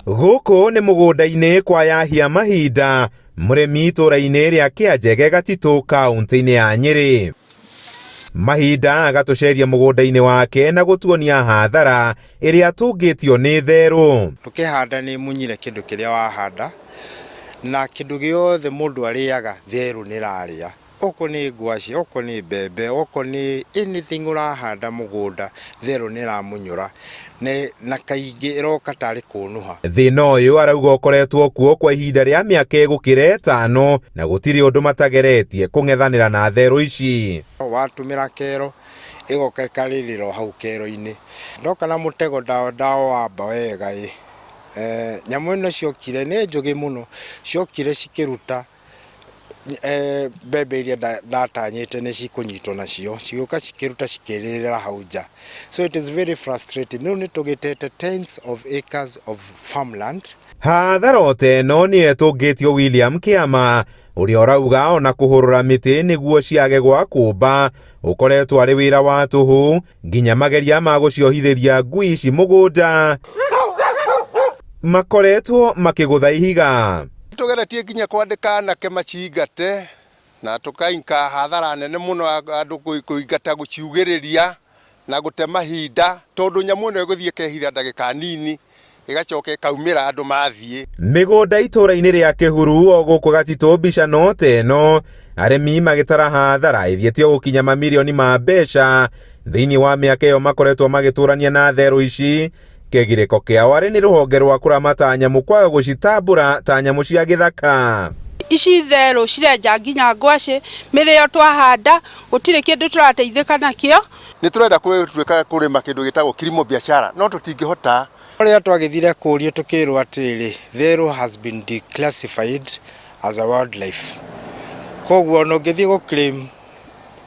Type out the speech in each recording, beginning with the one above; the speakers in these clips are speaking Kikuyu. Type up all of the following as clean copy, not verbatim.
Gũkũ nĩ mũgũnda-inĩ kwa Yahia Mahinda, mũrĩmi itũũra-inĩ rĩa Kĩanjege Gatitũ kaũntĩ-inĩ ya Nyĩrĩ. Mahinda agatũceria mũgũnda-inĩ wake na gũtuonia hathara ĩrĩa tũngĩtio nĩ therũ. Ũkĩhanda nĩ ĩmunyire kĩndũ kĩrĩa wahanda, na kĩndũ gĩothe mũndũ arĩaga therũ nĩ ĩrarĩa. Okorwo nĩ ngwacĩ, okorwo nĩ mbembe, okorwo nĩ anything ũrahanda mũgũnda, therũ nĩ ĩramunyũra na kaingĩ ĩroka tarĩ kũnũha. Thĩna ũyũ arauga ũkoretwo kuo kwa ihinda rĩa mĩaka ĩgũkĩra ĩtano na gũtirĩ ũndũ matageretie kũng'ethanĩra na therũ ici. Watũmĩra kero ĩgoka ĩkarĩrĩra o hau kero-inĩ. Ndoka na mũtego ndawamba wega ĩ, nyamũ ĩno ciokire nĩ njũgĩ mũno, ciokire cikĩruta mbembe iria ndatanyĩte nĩ cikũnyitwo nacio, cigĩũka cikĩruta cikĩrĩrĩra hau nja. So it is very frustrating. Rĩu nĩ tũgĩtete tens of acres of farmland. Hathara o ta ĩno nĩyo ĩtũngĩtio William Kĩama ũrĩa ũrauga ona kũhũrũra mĩtĩ nĩguo ciage gwa kũmba ũkoretwo arĩ wĩra wa tũhũ nginya mageria ma gũciohithĩria ngui ici mũgũnda makoretwo makĩgũtha ihiga. Tũgeretie nginya kwandĩka anake macingate na tũkainka hathara nene mũno andũ kũingata gũciugĩrĩria na gũte mahinda tondũ nyamũ ĩno ĩgũthiĩ ĩkehitha ndagĩka nini ĩgacoka ĩkaumĩra andũ mathiĩ. Mĩgũnda itũũra-inĩ rĩa Kĩhuru o gũkũ Gatitũ mbica no ta ĩno, arĩmi magĩtara hathara ĩthiĩte o gũkinya mamirioni ma mbeca thĩinĩ wa mĩaka ĩyo makoretwo magĩtũrania na therũ ici. Kĩgirĩko kĩao arĩ nĩ rũhonge rwa kũramata nyamũ kwaga gũcitambũra ta nyamũ cia gĩthaka. Ici therũ cirenja nginya ngwacĩ, mĩrĩo twahanda gũtirĩ kĩndũ tũrateithĩka nakĩo. Nĩ tũrenda gũtuĩka kũrĩma kĩndũ gĩtagwo kilimo biashara no tũtingĩhota. Rĩrĩa twagĩthire kũrio tũkĩrwo atĩrĩrĩ, therũ has been declassified as a wildlife. Koguo ona ũngĩthiĩ gũ claim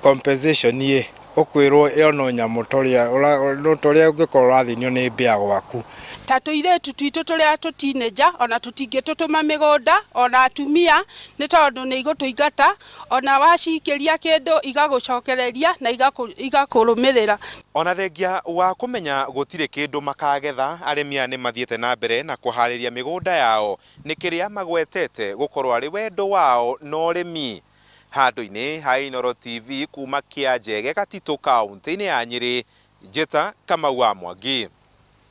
compensation ĩ, ũkwĩrwo ĩyo no nyamũ ta ũrĩa ũngĩkorwo ũrathĩnio nĩ mbĩa gwaku. Ta tũirĩtu twitũ tũrĩa tũ teenager ona tũtingĩtũtũma mĩgũnda ona atumia nĩ tondũ nĩ igũtũingata ona wacikĩria kĩndũ igagũcokereria na igakũrũmĩrĩra. Ona thengia wa kũmenya gũtirĩ kĩndũ makagetha, arĩmi aya nĩ mathiĩte na mbere na kũharĩria mĩgũnda yao nĩ kĩrĩa magwetete gũkorwo arĩ wendo wao na ũrĩmi. Handũ-inĩ ha Inooro TV kuma Kĩanjege Gatitũ kaũntĩ-inĩ ya Nyĩrĩ, Njĩta Kamau wa Mwangi.